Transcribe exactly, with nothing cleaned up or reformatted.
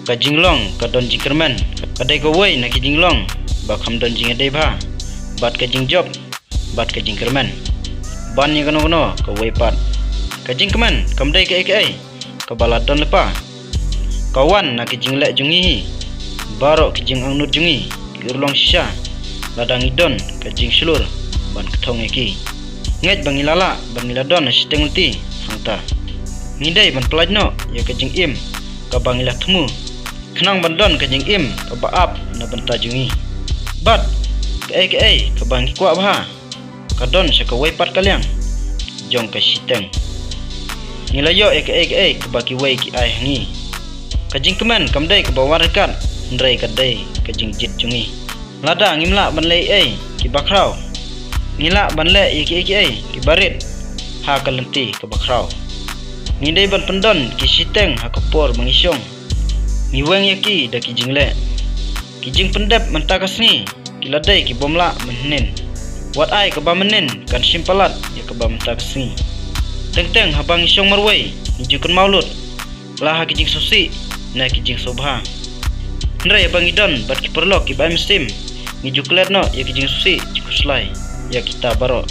Ka jinglong ka don jingkyrmen, ka dei kawei na ki jinglong ba kham don jingïadei bha bad ka jingjop bad ka jingkyrmen. Ban ïa kano kano kawei pat. Ka jingkmen kam dei kaei kaei kaba la don lypa. Ka wan na ki jingleh jong ngi hi. Baroh ki jingangnud jong ngi ki urlong shisha lada ngi don ka jingshlur ban kthong ïa ki. Ngeit ba ngi la lah ba ngi la don ha shiteng lynti hangta. Ngi dei ban pyllait noh ïa ka jingim kaba ngi la thmu, khnang ban don ka jingim kaba ap na bynta jong ngi. Bad kaei kaei kaba ngi kwah bha ka don sha kawei pat ka liang jong ka shiteng. Ngi la ïoh ïa kaei kaei kaba kiwei ki ai ha ngi. Ka jingkmen kam dei kaba wan ryngkat, hynrei ka dei ka jingjied jong ngi. Lada ngim lah ban leh ei ei kiba khraw, ngi lah ban leh ïa kiei kiei kiba rit ha ka lynti kaba khraw. Ngi dei ban pyndon ki shiteng ha ka por ba ngi shong. Ngi weng ïa ki da ki jingleh. Ki jingpyndep mynta ka sngi ki la dei ki bym lah mynhynnin. Wat ai kaba mynnin kan shim palat ïa kaba mynta ka sngi. Teng teng haba ngi shong marwei ngi ju kynmaw lut la ha ki jingsngewsih ne ki jingsngewbha. Hynrei haba ngi don bad ki paralok kiba ai mynsiem, ngi ju klet noh ïa ki jingsngewsih jingkhuslai ïa kita baroh.